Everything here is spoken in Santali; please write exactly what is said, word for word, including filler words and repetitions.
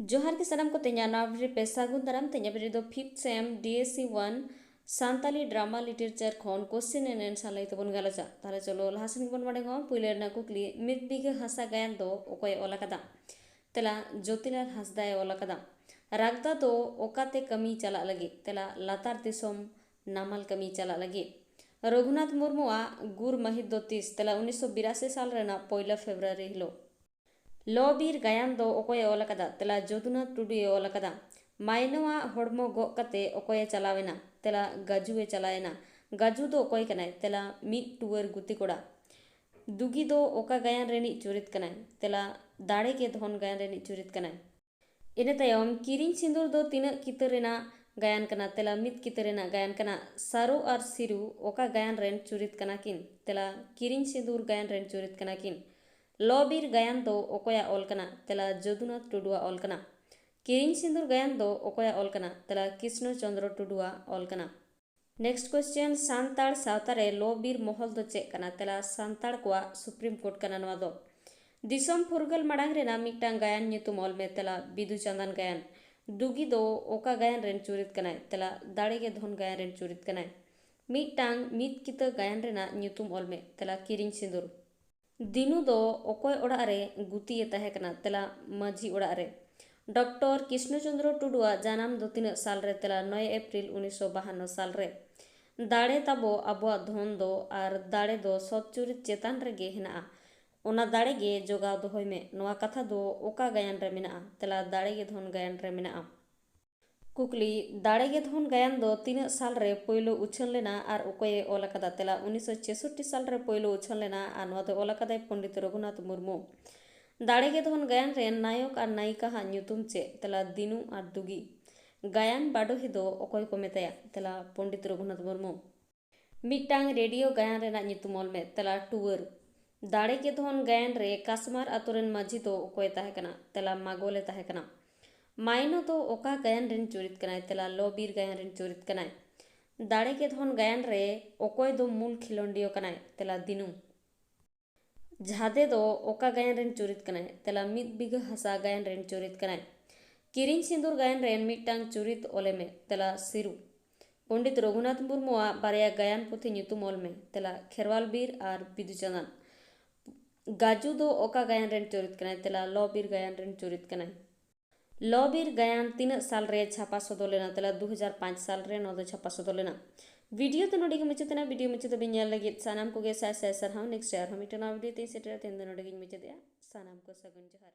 ᱡᱚᱦᱟᱨ ᱜᱮ ᱥᱟᱱᱟᱢ ᱠᱚ, ᱛᱮᱦᱮᱧᱟᱜ ᱱᱟᱣᱟ video ᱨᱮ ᱯᱮ ᱥᱟᱹᱜᱩᱱ ᱫᱟᱨᱟᱢ᱾ ᱛᱮᱦᱮᱧᱟᱜ video ᱫᱚ fifth sem D S C one Santali drama literature ᱠᱷᱚᱱ question and answer ᱞᱟᱹᱭ ᱛᱮᱵᱚᱱ ᱜᱟᱞᱚᱪᱟ᱾ ᱛᱟᱦᱞᱮ ᱪᱚᱞᱚ ᱞᱟᱦᱟ ᱥᱮᱱ ᱜᱮᱵᱚᱱ ᱢᱟᱲᱟᱝᱚᱜᱼᱟ᱾ ᱯᱩᱭᱞᱩ ᱨᱮᱱᱟᱜ ᱠᱩᱠᱞᱤ, ᱢᱤᱫ ᱵᱤᱜᱷᱟᱹ ᱦᱟᱥᱟ ᱜᱟᱭᱟᱱ ᱫᱚ ᱚᱠᱚᱭᱮ ᱚᱞ ᱟᱠᱟᱫᱟ? ᱛᱮᱞᱟ, ᱡᱳᱛᱤᱞᱟᱞ ᱦᱟᱸᱥᱫᱟᱭ ᱚᱞ ᱟᱠᱟᱫᱟ᱾ ᱨᱟᱜᱽᱫᱟ ᱫᱚ ᱚᱠᱟᱛᱮ ᱠᱟᱹᱢᱤ ᱪᱟᱞᱟᱜ ᱞᱟᱹᱜᱤᱫ? ᱛᱮᱞᱟ, ᱞᱟᱛᱟᱨ ᱫᱤᱥᱚᱢ ᱱᱟᱢᱟᱞ ᱠᱟᱹᱢᱤ ᱪᱟᱞᱟᱜ ᱞᱟᱹᱜᱤᱫ᱾ ᱨᱚᱜᱷᱩᱱᱟᱛᱷ ᱢᱩᱨᱢᱩᱣᱟᱜ ᱜᱩᱨ ᱢᱟᱹᱦᱤᱛ ᱫᱚ ᱛᱤᱥ? ᱛᱮᱞᱟ, ᱩᱱᱤᱥᱥᱚ ᱵᱤᱨᱟᱥᱤ ᱥᱟᱞ ᱨᱮᱱᱟᱜ ᱯᱚᱭᱞᱟ ᱯᱷᱮᱵᱽᱨᱩᱣᱟᱨᱤ ᱦᱤᱞᱳᱜ᱾ ᱞᱚ ᱵᱤᱨ ᱜᱟᱭᱟᱱ ᱫᱚ ᱚᱠᱚᱭᱮ ᱚᱞ ᱟᱠᱟᱫᱟ? ᱛᱮᱞᱟ, ᱡᱚᱫᱩᱱᱟᱛᱷ ᱴᱩᱰᱩᱭ ᱚᱞ ᱟᱠᱟᱫᱟ᱾ ᱢᱟᱭᱱᱚᱣᱟᱜ ᱦᱚᱲᱢᱚ ᱜᱚᱜ ᱠᱟᱛᱮ ᱚᱠᱚᱭᱮ ᱪᱟᱞᱟᱣ ᱮᱱᱟ? ᱛᱮᱞᱟ, ᱜᱟᱡᱩᱭ ᱪᱟᱞᱟᱣ ᱮᱱᱟ᱾ ᱜᱟᱡᱩ ᱫᱚ ᱚᱠᱚᱭ ᱠᱟᱱᱟᱭ? ᱛᱮᱞᱟ, ᱢᱤᱫ ᱴᱩᱣᱟᱹᱨ ᱜᱩᱛᱤ ᱠᱚᱲᱟ᱾ ᱫᱩᱜᱤ ᱫᱚ ᱚᱠᱟ ᱜᱟᱭᱟᱱ ᱨᱤᱱᱤᱡ ᱪᱩᱨᱤᱛ ᱠᱟᱱᱟᱭ? ᱛᱮᱞᱟ, ᱫᱟᱲᱮ ᱜᱮ ᱫᱷᱚᱱ ᱜᱟᱭᱟᱱ ᱨᱤᱱᱤᱡ ᱪᱩᱨᱤᱛ ᱠᱟᱱᱟᱭ᱾ ᱤᱱᱟᱹ ᱛᱟᱭᱚᱢ ᱠᱤᱨᱤᱧ ᱥᱤᱸᱫᱩᱨ ᱫᱚ ᱛᱤᱱᱟᱹᱜ ᱠᱤᱛᱟᱹ ᱨᱮᱱᱟᱜ ᱜᱟᱭᱟᱱ ᱠᱟᱱᱟ? ᱛᱮᱞᱟ, ᱢᱤᱫ ᱠᱤᱛᱟᱹ ᱨᱮᱱᱟᱜ ᱜᱟᱭᱟᱱ ᱠᱟᱱᱟ᱾ ᱥᱟᱨᱩ ᱟᱨ ᱥᱤᱨᱩ ᱚᱠᱟ ᱜᱟᱭᱟᱱ ᱨᱮᱱ ᱪᱩᱨᱤᱛ ᱠᱟᱱᱟ ᱠᱤᱱ? ᱛᱮᱞᱟ, ᱠᱤᱨᱤᱧ ᱥᱤᱸᱫᱩᱨ ᱜᱟᱭᱟᱱ ᱨᱮᱱ ᱪᱩᱨᱤᱛ ᱠᱟᱱᱟ ᱠᱤᱱ᱾ ᱞᱚ ᱵᱤᱨ ᱜᱟᱭᱟᱱ ᱫᱚ ᱚᱠᱚᱭᱟᱜ ᱚᱞ ᱠᱟᱱᱟ? ᱛᱮᱞᱟ, ᱡᱚᱫᱩᱱᱟᱛᱷ ᱴᱩᱰᱩᱣᱟᱜ ᱚᱞ ᱠᱟᱱᱟ᱾ ᱠᱤᱨᱤᱧ ᱥᱤᱸᱫᱩᱨ ᱜᱟᱭᱟᱱ ᱫᱚ ᱚᱠᱚᱭᱟᱜ ᱚᱞ ᱠᱟᱱᱟ? ᱛᱮᱞᱟ, ᱠᱨᱤᱥᱱᱚ ᱪᱚᱸᱫᱽᱨᱚ ᱴᱩᱰᱩᱣᱟᱜ ᱚᱞ ᱠᱟᱱᱟ᱾ Next question, ᱥᱟᱱᱛᱟᱲ ᱥᱟᱶᱛᱟ ᱨᱮ ᱞᱚ ᱵᱤᱨ ᱢᱚᱦᱚᱞ ᱫᱚ ᱪᱮᱫ ᱠᱟᱱᱟ? ᱛᱮᱞᱟ, ᱥᱟᱱᱛᱟᱲ ᱠᱚᱣᱟᱜ ᱥᱩᱯᱨᱤᱢ ᱠᱳᱨᱴ ᱠᱟᱱᱟ ᱱᱚᱣᱟ ᱫᱚ᱾ ᱫᱤᱥᱚᱢ ᱯᱷᱩᱨᱜᱟᱹᱞ ᱢᱟᱲᱟᱝ ᱨᱮᱱᱟᱜ ᱢᱤᱫᱴᱟᱝ ᱜᱟᱭᱟᱱ ᱧᱩᱛᱩᱢ ᱚᱞ ᱢᱮ᱾ ᱛᱮᱞᱟ, ᱵᱤᱫᱩ ᱪᱟᱸᱫᱟᱱ ᱜᱟᱭᱟᱱ᱾ ᱫᱩᱜᱤ ᱫᱚ ᱚᱠᱟ ᱜᱟᱭᱟᱱ ᱨᱮᱱ ᱪᱩᱨᱤᱛ ᱠᱟᱱᱟᱭ? ᱛᱮᱞᱟ, ᱫᱟᱲᱮ ᱜᱮ ᱫᱷᱚᱱ ᱜᱟᱭᱟᱱ ᱨᱮᱱ ᱪᱩᱨᱤᱛ ᱠᱟᱱᱟᱭ᱾ ᱢᱤᱫᱴᱟᱝ ᱢᱤᱫ ᱠᱤᱛᱟᱹ ᱜᱟᱭᱟᱱ ᱨᱮᱱᱟᱜ ᱧᱩᱛᱩᱢ ᱚᱞ ᱢᱮ᱾ ᱛᱮᱞᱟ, ᱠᱤᱨᱤᱧ ᱥᱤᱸᱫᱩᱨ᱾ ᱫᱤᱱᱩ ᱫᱚ ᱚᱠᱚᱭ ᱚᱲᱟᱜ ᱨᱮ ᱜᱩᱛᱤᱭᱮ ᱛᱟᱦᱮᱸ ᱠᱟᱱᱟ? ᱛᱮᱞᱟ, ᱢᱟᱹᱡᱷᱤ ᱚᱲᱟᱜ ᱨᱮ᱾ ᱰᱚᱠᱴᱚᱨ ᱠᱨᱤᱥᱱᱚ ᱪᱚᱸᱫᱽᱨᱚ ᱴᱩᱰᱩᱣᱟᱜ ᱡᱟᱱᱟᱢ ᱫᱚ ᱛᱤᱱᱟᱹᱜ ᱥᱟᱞ ᱨᱮ? ᱛᱮᱞᱟ, ᱱᱚᱭ ᱮᱯᱨᱤᱞ ᱩᱱᱤᱥᱥᱚ ᱵᱟᱦᱟᱱᱱᱚ ᱥᱟᱞ ᱨᱮ᱾ ᱫᱟᱲᱮ ᱛᱟᱵᱚ ᱟᱵᱚᱣᱟᱜ ᱫᱷᱚᱱ ᱫᱚ, ᱟᱨ ᱫᱟᱲᱮ ᱫᱚ ᱥᱚᱛ ᱪᱩᱨᱤᱛ ᱪᱮᱛᱟᱱ ᱨᱮᱜᱮ ᱦᱮᱱᱟᱜᱼᱟ᱾ ᱚᱱᱟ ᱫᱟᱲᱮ ᱜᱮ ᱡᱚᱜᱟᱣ ᱫᱚᱦᱚᱭ ᱢᱮ᱾ ᱱᱚᱣᱟ ᱠᱟᱛᱷᱟ ᱫᱚ ᱚᱠᱟ ᱜᱟᱭᱟᱱ ᱨᱮ ᱢᱮᱱᱟᱜᱼᱟ? ᱛᱮᱞᱟ, ᱫᱟᱲᱮ ᱜᱮ ᱫᱷᱚᱱ ᱜᱟᱭᱟᱱ ᱨᱮ ᱢᱮᱱᱟᱜᱼᱟ᱾ ᱠᱩᱠᱞᱤ, ᱫᱟᱲᱮ ᱜᱮ ᱫᱷᱚᱱ ᱜᱟᱭᱟᱱ ᱫᱚ ᱛᱤᱱᱟᱹᱜ ᱥᱟᱞ ᱨᱮ ᱯᱳᱭᱞᱳ ᱩᱪᱷᱟᱹᱱ ᱞᱮᱱᱟ ᱟᱨ ᱚᱠᱚᱭᱮ ᱚᱞ ᱟᱠᱟᱫᱟ? ᱛᱮᱞᱟ, ᱩᱱᱤᱥᱥᱚ ᱪᱷᱮᱥᱚᱴᱴᱤ ᱥᱟᱞ ᱨᱮ ᱯᱳᱭᱞᱳ ᱩᱪᱷᱟᱹᱱ ᱞᱮᱱᱟ ᱟᱨ ᱱᱚᱣᱟ ᱫᱚ ᱚᱞ ᱟᱠᱟᱫᱟᱭ ᱯᱚᱱᱰᱤᱛ ᱨᱚᱜᱷᱩᱱᱟᱛᱷ ᱢᱩᱨᱢᱩ᱾ ᱫᱟᱲᱮ ᱜᱮ ᱫᱷᱚᱱ ᱜᱟᱭᱟᱱ ᱨᱮᱱ ᱱᱟᱭᱚᱠ ᱟᱨ ᱱᱟᱭᱤᱠᱟᱣᱟᱜ ᱧᱩᱛᱩᱢ ᱪᱮᱫ? ᱛᱮᱞᱟ, ᱫᱤᱱᱩ ᱟᱨ ᱫᱩᱜᱤ᱾ ᱜᱟᱭᱟᱱ ᱵᱟᱰᱚᱦᱤ ᱫᱚ ᱚᱠᱚᱭ ᱠᱚ ᱢᱮᱛᱟᱭᱟ? ᱛᱮᱞᱟ, ᱯᱚᱱᱰᱤᱛ ᱨᱚᱜᱷᱩᱱᱟᱛᱷ ᱢᱩᱨᱢᱩ᱾ ᱢᱤᱫᱴᱟᱝ ᱨᱮᱰᱤᱭᱳ ᱜᱟᱭᱟᱱ ᱨᱮᱱᱟᱜ ᱧᱩᱛᱩᱢ ᱚᱞ ᱢᱮ᱾ ᱛᱮᱞᱟ, ᱴᱩᱣᱟᱹᱨ᱾ ᱫᱟᱲᱮ ᱜᱮ ᱫᱷᱚᱱ ᱜᱟᱭᱟᱱ ᱨᱮ ᱠᱟᱥᱢᱟᱨ ᱟᱛᱳ ᱨᱮᱱ ᱢᱟᱹᱡᱷᱤ ᱫᱚ ᱚᱠᱚᱭ ᱛᱟᱦᱮᱸ ᱠᱟᱱᱟ? ᱛᱮᱞᱟ, ᱢᱟᱜᱚᱞᱮ ᱛᱟᱦᱮᱸ ᱠᱟᱱᱟ᱾ ᱢᱟᱭᱱᱚ ᱫᱚ ᱚᱠᱟ ᱜᱟᱭᱟᱱ ᱨᱮᱱ ᱪᱩᱨᱤᱛ ᱠᱟᱱᱟᱭ? ᱛᱮᱞᱟ, ᱞᱚ ᱵᱤᱨ ᱜᱟᱭᱟᱱ ᱨᱮᱱ ᱪᱩᱨᱤᱛ ᱠᱟᱱᱟᱭ᱾ ᱫᱟᱲᱮ ᱜᱮ ᱫᱷᱚᱱ ᱜᱟᱭᱟᱱ ᱨᱮ ᱚᱠᱚᱭ ᱫᱚ ᱢᱩᱞ ᱠᱷᱮᱞᱳᱱᱰᱤᱭᱟᱹ ᱠᱟᱱᱟᱭ? ᱛᱮᱞᱟ, ᱫᱤᱱᱩ᱾ ᱡᱷᱟᱫᱮ ᱫᱚ ᱚᱠᱟ ᱜᱟᱭᱟᱱ ᱨᱮᱱ ᱪᱩᱨᱤᱛ ᱠᱟᱱᱟᱭ? ᱛᱮᱞᱟ, ᱢᱤᱫ ᱵᱤᱜᱷᱟᱹ ᱦᱟᱥᱟ ᱜᱟᱭᱟᱱ ᱨᱮᱱ ᱪᱩᱨᱤᱛ ᱠᱟᱱᱟᱭ᱾ ᱠᱤᱨᱤᱧ ᱥᱤᱸᱫᱩᱨ ᱜᱟᱭᱟᱱ ᱨᱮᱱ ᱢᱤᱫᱴᱟᱝ ᱪᱩᱨᱤᱛ ᱚᱞᱮ ᱢᱮ᱾ ᱛᱮᱞᱟ, ᱥᱤᱨᱩ᱾ ᱯᱚᱸᱰᱤᱛ ᱨᱚᱜᱷᱩᱱᱟᱛᱷ ᱢᱩᱨᱢᱩᱣᱟᱜ ᱵᱟᱨᱭᱟ ᱜᱟᱭᱟᱱ ᱯᱩᱛᱷᱤ ᱧᱩᱛᱩᱢ ᱚᱞ ᱢᱮ᱾ ᱛᱮᱞᱟ, ᱠᱷᱮᱨᱣᱟᱞ ᱵᱤᱨ ᱟᱨ ᱵᱤᱫᱩ ᱪᱟᱸᱫᱟᱱ᱾ ᱜᱟᱡᱩ ᱫᱚ ᱚᱠᱟ ᱜᱟᱭᱟᱱ ᱨᱮᱱ ᱪᱩᱨᱤᱛ ᱠᱟᱱᱟᱭ? ᱛᱮᱞᱟ, ᱞᱚ ᱵᱤᱨ ᱜᱟᱭᱟᱱ ᱨᱮᱱ ᱪᱩᱨᱤᱛ ᱠᱟᱱᱟᱭ᱾ ᱞᱚ ᱵᱤᱨ ᱜᱟᱭᱟᱱ ᱛᱤᱱᱟᱹᱜ ᱥᱟᱞ ᱨᱮ ᱪᱷᱟᱯᱟ ᱥᱚᱫᱚᱨ ᱞᱮᱱᱟ? ᱛᱮᱞᱟ, ᱫᱩ ᱦᱟᱡᱟᱨ ᱯᱟᱸᱪ ᱥᱟᱞ ᱨᱮ ᱱᱚᱣᱟ ᱫᱚ ᱪᱷᱟᱯᱟ ᱥᱚᱫᱚᱨ ᱞᱮᱱᱟ᱾ ᱵᱷᱤᱰᱤᱭᱳ ᱫᱚ ᱱᱚᱰᱮ ᱜᱮ ᱢᱩᱪᱟᱹᱫ ᱮᱱᱟ᱾ ᱵᱷᱤᱰᱤᱭᱳ ᱢᱩᱪᱟᱹᱫ ᱫᱷᱟᱹᱵᱤᱡ ᱧᱮᱞ ᱞᱟᱹᱜᱤᱫ ᱥᱟᱱᱟᱢ ᱠᱚᱜᱮ ᱥᱟᱭ ᱥᱟᱭ ᱥᱟᱨᱦᱟᱣ᱾ ᱱᱮᱠᱥᱴ ᱟᱨᱦᱚᱸ ᱢᱤᱫᱴᱟᱝ ᱱᱟᱣᱟ ᱵᱷᱤᱰᱤᱭᱳ ᱛᱮᱧ ᱥᱮᱴᱮᱨᱟ᱾ ᱛᱮᱦᱮᱧ ᱫᱚ ᱱᱚᱰᱮ ᱜᱤᱧ ᱢᱩᱪᱟᱹᱫᱮᱜᱼᱟ᱾ ᱥᱟᱱᱟᱢ ᱠᱚ ᱥᱟᱹᱜᱩᱱ ᱡᱚᱦᱟᱨ᱾